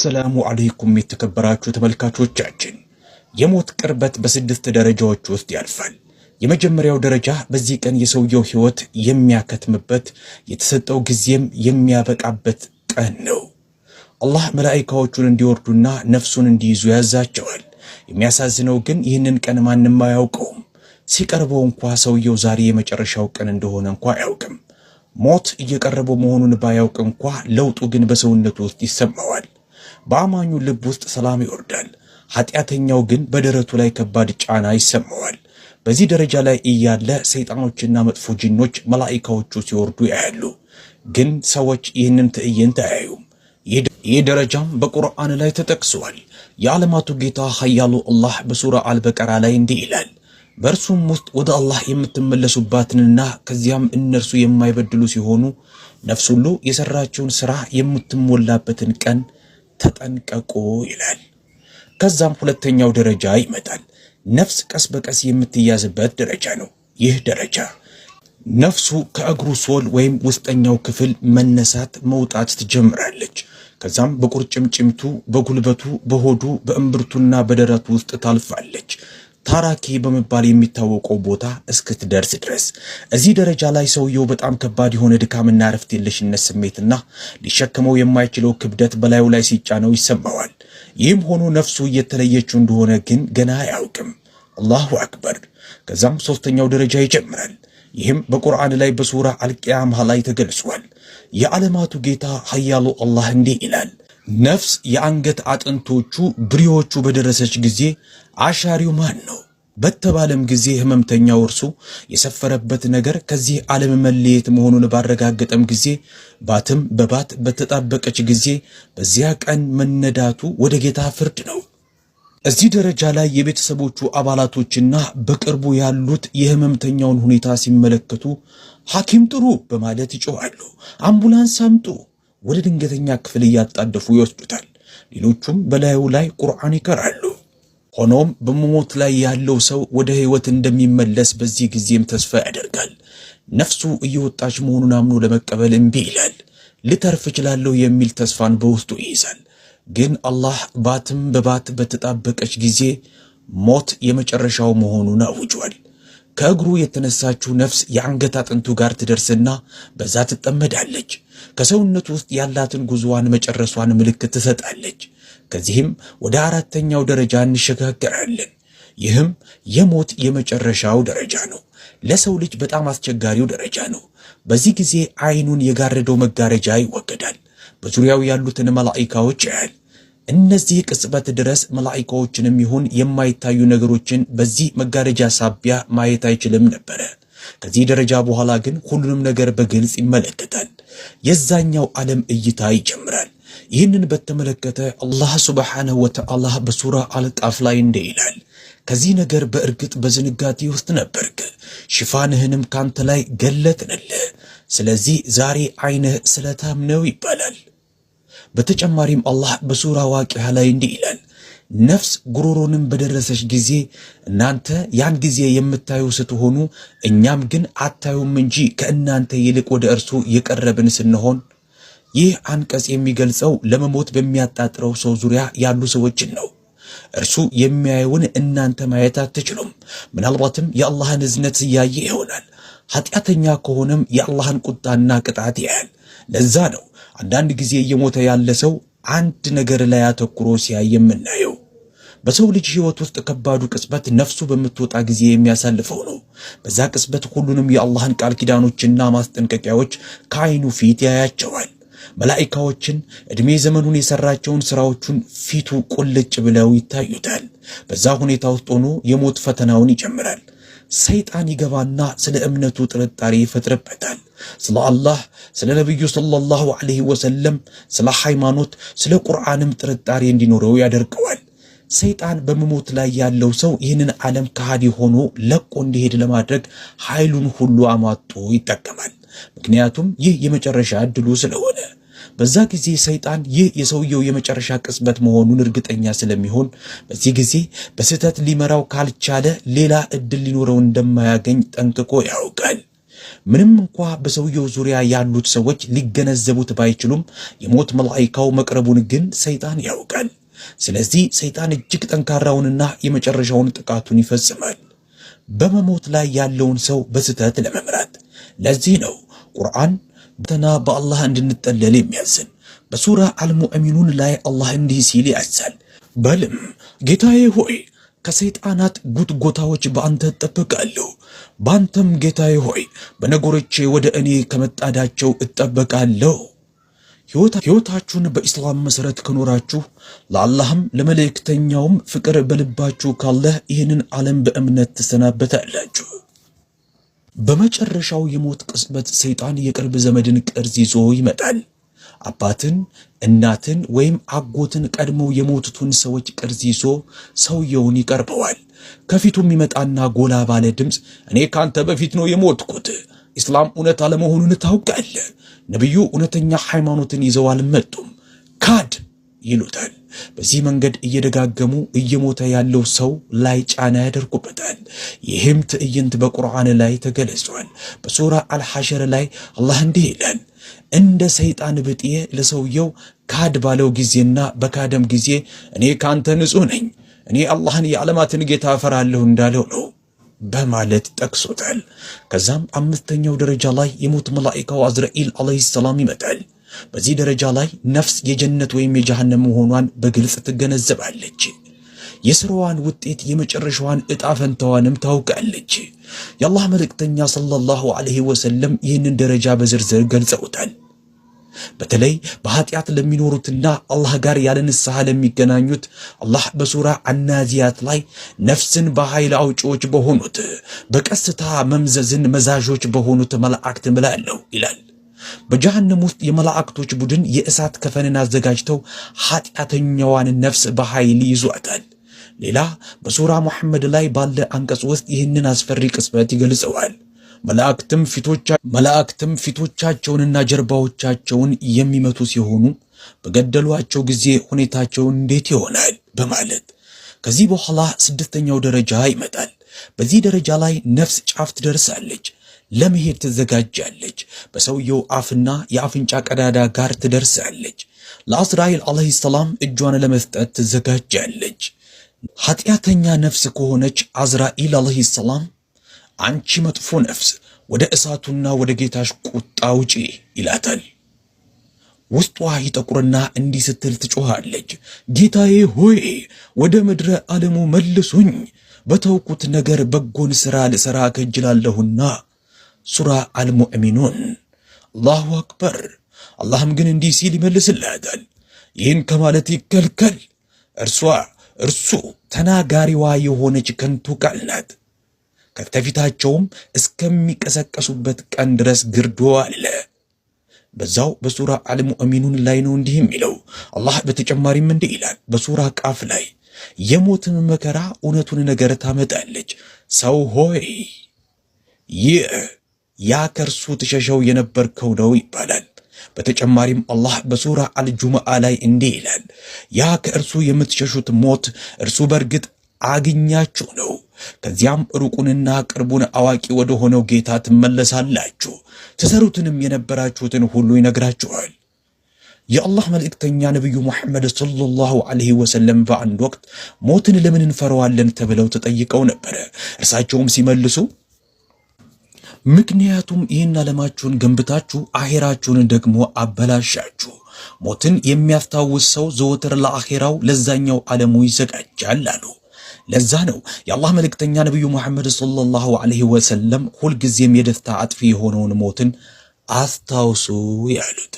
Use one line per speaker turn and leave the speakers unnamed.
አሰላሙ አለይኩም የተከበራችሁ ተመልካቾቻችን፣ የሞት ቅርበት በስድስት ደረጃዎች ውስጥ ያልፋል። የመጀመሪያው ደረጃ በዚህ ቀን የሰውየው ሕይወት የሚያከትምበት፣ የተሰጠው ጊዜም የሚያበቃበት ቀን ነው። አላህ መላኢካዎቹን እንዲወርዱና ነፍሱን እንዲይዙ ያዛቸዋል። የሚያሳዝነው ግን ይህንን ቀን ማንም አያውቀውም። ሲቀርበው እንኳ ሰውየው ዛሬ የመጨረሻው ቀን እንደሆነ እንኳ አያውቅም። ሞት እየቀረበው መሆኑን ባያውቅ እንኳ ለውጡ ግን በሰውነቱ ውስጥ ይሰማዋል። በአማኙ ልብ ውስጥ ሰላም ይወርዳል። ኃጢአተኛው ግን በደረቱ ላይ ከባድ ጫና ይሰማዋል። በዚህ ደረጃ ላይ እያለ ሰይጣኖችና መጥፎ ጂኖች መላኢካዎቹ ሲወርዱ ያያሉ። ግን ሰዎች ይህንን ትዕይንት አያዩም። ይህ ደረጃም በቁርአን ላይ ተጠቅሷል። የዓለማቱ ጌታ ኃያሉ አላህ በሱራ አልበቀራ ላይ እንዲህ ይላል፣ በእርሱም ውስጥ ወደ አላህ የምትመለሱባትንና ከዚያም እነርሱ የማይበድሉ ሲሆኑ ነፍስ ሁሉ የሰራችውን ሥራ የምትሞላበትን ቀን ተጠንቀቁ ይላል። ከዛም ሁለተኛው ደረጃ ይመጣል። ነፍስ ቀስ በቀስ የምትያዝበት ደረጃ ነው። ይህ ደረጃ ነፍሱ ከእግሩ sole ወይም ውስጠኛው ክፍል መነሳት መውጣት ትጀምራለች። ከዛም በቁርጭምጭምቱ፣ በጉልበቱ፣ በሆዱ፣ በእምብርቱና በደረቱ ውስጥ ታልፋለች፣ ታራኪ በመባል የሚታወቀው ቦታ እስክትደርስ ድረስ። እዚህ ደረጃ ላይ ሰውየው በጣም ከባድ የሆነ ድካምና እረፍት የለሽነት ስሜትና ሊሸከመው የማይችለው ክብደት በላዩ ላይ ሲጫነው ይሰማዋል። ይህም ሆኖ ነፍሱ እየተለየችው እንደሆነ ግን ገና አያውቅም። አላሁ አክበር። ከዛም ሶስተኛው ደረጃ ይጀምራል። ይህም በቁርአን ላይ በሱራ አልቅያማ ላይ ተገልጿል። የዓለማቱ ጌታ ኃያሉ አላህ እንዲህ ይላል፣ ነፍስ የአንገት አጥንቶቹ ብሪዎቹ በደረሰች ጊዜ አሻሪው ማን ነው በተባለም ጊዜ ህመምተኛው እርሱ የሰፈረበት ነገር ከዚህ ዓለም መለየት መሆኑን ባረጋገጠም ጊዜ ባትም በባት በተጣበቀች ጊዜ በዚያ ቀን መነዳቱ ወደ ጌታ ፍርድ ነው። እዚህ ደረጃ ላይ የቤተሰቦቹ አባላቶችና በቅርቡ ያሉት የህመምተኛውን ሁኔታ ሲመለከቱ ሐኪም ጥሩ በማለት ይጮኻሉ። አምቡላንስ አምጡ፣ ወደ ድንገተኛ ክፍል እያጣደፉ ይወስዱታል። ሌሎቹም በላዩ ላይ ቁርአን ይቀራሉ። ሆኖም በመሞት ላይ ያለው ሰው ወደ ህይወት እንደሚመለስ በዚህ ጊዜም ተስፋ ያደርጋል። ነፍሱ እየወጣች መሆኑን አምኖ ለመቀበል እምቢ ይላል። ልተርፍ እችላለሁ የሚል ተስፋን በውስጡ ይይዛል። ግን አላህ ባትም በባት በተጣበቀች ጊዜ ሞት የመጨረሻው መሆኑን አውጇል። ከእግሩ የተነሳችው ነፍስ የአንገት አጥንቱ ጋር ትደርስና በዛ ትጠመዳለች። ከሰውነቱ ውስጥ ያላትን ጉዞዋን መጨረሷን ምልክት ትሰጣለች። ከዚህም ወደ አራተኛው ደረጃ እንሸጋገራለን። ይህም የሞት የመጨረሻው ደረጃ ነው። ለሰው ልጅ በጣም አስቸጋሪው ደረጃ ነው። በዚህ ጊዜ አይኑን የጋረደው መጋረጃ ይወገዳል። በዙሪያው ያሉትን መላኢካዎች ያያል። እነዚህ ቅጽበት ድረስ መላኢካዎችንም ይሁን የማይታዩ ነገሮችን በዚህ መጋረጃ ሳቢያ ማየት አይችልም ነበረ። ከዚህ ደረጃ በኋላ ግን ሁሉንም ነገር በግልጽ ይመለከታል። የዛኛው ዓለም እይታ ይጀምራል። ይህንን በተመለከተ አላህ ሱብሓነሁ ወተዓላ በሱራ አልቃፍ ላይ እንዲህ ይላል፣ ከዚህ ነገር በእርግጥ በዝንጋቴ ውስጥ ነበርክ፣ ሽፋንህንም ካንተ ላይ ገለጥንልህ። ስለዚህ ዛሬ ዓይንህ ስለታም ነው ይባላል። በተጨማሪም አላህ በሱራ ዋቂዓ ላይ እንዲህ ይላል፣ ነፍስ ጉሮሮንም በደረሰች ጊዜ እናንተ ያን ጊዜ የምታዩ ስትሆኑ እኛም ግን አታዩም እንጂ ከእናንተ ይልቅ ወደ እርሱ የቀረብን ስንሆን። ይህ አንቀጽ የሚገልጸው ለመሞት በሚያጣጥረው ሰው ዙሪያ ያሉ ሰዎችን ነው። እርሱ የሚያየውን እናንተ ማየት አትችሉም። ምናልባትም የአላህን እዝነት እያየ ይሆናል። ኃጢአተኛ ከሆነም የአላህን ቁጣና ቅጣት ያያል። ለዛ ነው አንዳንድ ጊዜ እየሞተ ያለ ሰው አንድ ነገር ላይ አተኩሮ ሲያይ የምናየው። በሰው ልጅ ሕይወት ውስጥ ከባዱ ቅጽበት ነፍሱ በምትወጣ ጊዜ የሚያሳልፈው ነው። በዛ ቅጽበት ሁሉንም የአላህን ቃል ኪዳኖችና ማስጠንቀቂያዎች ከአይኑ ፊት ያያቸዋል። መላኢካዎችን፣ ዕድሜ ዘመኑን የሰራቸውን ስራዎቹን ፊቱ ቁልጭ ብለው ይታዩታል። በዛ ሁኔታ ውስጥ ሆኖ የሞት ፈተናውን ይጀምራል። ሰይጣን ይገባና ስለ እምነቱ ጥርጣሬ ይፈጥርበታል። ስለ አላህ፣ ስለ ነቢዩ ሰለላሁ ዐለይሂ ወሰለም፣ ስለ ሃይማኖት፣ ስለ ቁርአንም ጥርጣሬ እንዲኖረው ያደርገዋል። ሰይጣን በመሞት ላይ ያለው ሰው ይህንን ዓለም ከሃዲ ሆኖ ለቆ እንዲሄድ ለማድረግ ኃይሉን ሁሉ አሟጦ ይጠቀማል። ምክንያቱም ይህ የመጨረሻ እድሉ ስለሆነ። በዛ ጊዜ ሰይጣን ይህ የሰውየው የመጨረሻ ቅጽበት መሆኑን እርግጠኛ ስለሚሆን በዚህ ጊዜ በስህተት ሊመራው ካልቻለ ሌላ እድል ሊኖረው እንደማያገኝ ጠንቅቆ ያውቃል። ምንም እንኳ በሰውየው ዙሪያ ያሉት ሰዎች ሊገነዘቡት ባይችሉም የሞት መላኢካው መቅረቡን ግን ሰይጣን ያውቃል። ስለዚህ ሰይጣን እጅግ ጠንካራውንና የመጨረሻውን ጥቃቱን ይፈጽማል፣ በመሞት ላይ ያለውን ሰው በስህተት ለመምራት። ለዚህ ነው ቁርአን ተና በአላህ እንድንጠለል የሚያዝን። በሱራ አልሙእሚኑን ላይ አላህ እንዲህ ሲል ያዛል፣ በልም ጌታዬ ሆይ፣ ከሰይጣናት ጉትጎታዎች በአንተ እጠበቃለሁ። በአንተም ጌታዬ ሆይ፣ በነገሮቼ ወደ እኔ ከመጣዳቸው እጠበቃለሁ። ሕይወታችሁን በኢስላም መሠረት ከኖራችሁ፣ ለአላህም ለመልእክተኛውም ፍቅር በልባችሁ ካለ ይህንን ዓለም በእምነት ትሰናበታላችሁ። በመጨረሻው የሞት ቅጽበት ሰይጣን የቅርብ ዘመድን ቅርጽ ይዞ ይመጣል። አባትን፣ እናትን ወይም አጎትን፣ ቀድመው የሞቱትን ሰዎች ቅርጽ ይዞ ሰውየውን ይቀርበዋል። ከፊቱም ይመጣና ጎላ ባለ ድምፅ “እኔ ካንተ በፊት ነው የሞትኩት። ኢስላም እውነት አለመሆኑን ታውቃለህ። ነቢዩ እውነተኛ ሃይማኖትን ይዘው አልመጡም። ካድ” ይሉታል። በዚህ መንገድ እየደጋገሙ እየሞተ ያለው ሰው ላይ ጫና ያደርጉበታል። ይህም ትዕይንት በቁርአን ላይ ተገልጿል። በሱራ አልሐሸር ላይ አላህ እንዲህ ይላል፣ እንደ ሰይጣን ብጤ ለሰውየው ካድ ባለው ጊዜና በካደም ጊዜ “እኔ ካንተ ንጹሕ ነኝ፣ እኔ አላህን የዓለማትን ጌታ እፈራለሁ” እንዳለው ነው በማለት ጠቅሶታል። ከዛም አምስተኛው ደረጃ ላይ የሞት መላኢካው አዝራኢል ዓለይሂ ሰላም ይመጣል። በዚህ ደረጃ ላይ ነፍስ የጀነት ወይም የጀሃነም መሆኗን በግልጽ ትገነዘባለች። የስራዋን ውጤት፣ የመጨረሻዋን ዕጣ ፈንታዋንም ታውቃለች። የአላህ መልእክተኛ ሰለላሁ ዐለይሂ ወሰለም ይህንን ደረጃ በዝርዝር ገልጸውታል። በተለይ በኃጢአት ለሚኖሩትና አላህ ጋር ያለ ንስሐ ለሚገናኙት አላህ በሱራ አናዚያት ላይ “ነፍስን በኃይል አውጪዎች በሆኑት፣ በቀስታ መምዘዝን መዛዦች በሆኑት መላእክት እምላለሁ” ይላል። በጀሃነም ውስጥ የመላእክቶች ቡድን የእሳት ከፈንን አዘጋጅተው ኃጢአተኛዋን ነፍስ በኃይል ይዟታል። ሌላ በሱራ ሙሐመድ ላይ ባለ አንቀጽ ውስጥ ይህንን አስፈሪ ቅጽበት ይገልጸዋል። መላእክትም ፊቶቻቸውንና ጀርባዎቻቸውን የሚመቱ ሲሆኑ በገደሏቸው ጊዜ ሁኔታቸው እንዴት ይሆናል በማለት። ከዚህ በኋላ ስድስተኛው ደረጃ ይመጣል። በዚህ ደረጃ ላይ ነፍስ ጫፍ ትደርሳለች። ለመሄድ ትዘጋጃለች። በሰውየው አፍና የአፍንጫ ቀዳዳ ጋር ትደርሳለች። ለአዝራኢል ዓለይሂ ሰላም እጇን ለመስጠት ትዘጋጃለች። ኃጢአተኛ ነፍስ ከሆነች አዝራኢል ዓለይሂ ሰላም “አንቺ መጥፎ ነፍስ፣ ወደ እሳቱና ወደ ጌታሽ ቁጣ ውጪ” ይላታል። ውስጧ ይጠቁርና እንዲህ ስትል ትጮኻለች። “ጌታዬ ሆይ፣ ወደ ምድረ ዓለሙ መልሱኝ፣ በተውኩት ነገር በጎን ሥራ ልሠራ ከጅላለሁና።” ሱራ አልሙእሚኑን። አላሁ አክበር። አላህም ግን እንዲህ ሲል ይመልስላታል፣ “ይህን ከማለት ይከልከል። እርሷ እርሱ ተናጋሪዋ የሆነች ከንቱ ቃል ናት። ከፊታቸውም እስከሚቀሰቀሱበት ቀን ድረስ ግርዶ አለ።” በዛው በሱራ አልሙእሚኑን ላይ ነው እንዲህ የሚለው። አላህ በተጨማሪም እንዲህ ይላል በሱራ ቃፍ ላይ፣ “የሞትም መከራ እውነቱን ነገር ታመጣለች። ሰው ሆይ፣ ይህ ያ ከእርሱ ትሸሸው የነበርከው ነው” ይባላል። በተጨማሪም አላህ በሱራ አልጁምዓ ላይ እንዲህ ይላል፣ “ያ ከእርሱ የምትሸሹት ሞት እርሱ በእርግጥ አግኛችሁ ነው። ከዚያም ሩቁንና ቅርቡን አዋቂ ወደ ሆነው ጌታ ትመለሳላችሁ፣ ትሰሩትንም የነበራችሁትን ሁሉ ይነግራችኋል።” የአላህ መልእክተኛ ነቢዩ ሙሐመድ ሰለላሁ ዐለይሂ ወሰለም በአንድ ወቅት ሞትን ለምን እንፈራዋለን ተብለው ተጠይቀው ነበረ። እርሳቸውም ሲመልሱ “ምክንያቱም ይህን ዓለማችሁን ገንብታችሁ አኼራችሁን ደግሞ አበላሻችሁ። ሞትን የሚያስታውስ ሰው ዘወትር ለአኼራው፣ ለዛኛው ዓለሙ ይዘጋጃል” አሉ። ለዛ ነው የአላህ መልእክተኛ ነቢዩ ሙሐመድ ሰለላሁ ዐለይሂ ወሰለም ሁልጊዜም የደስታ አጥፊ የሆነውን ሞትን አስታውሱ ያሉት።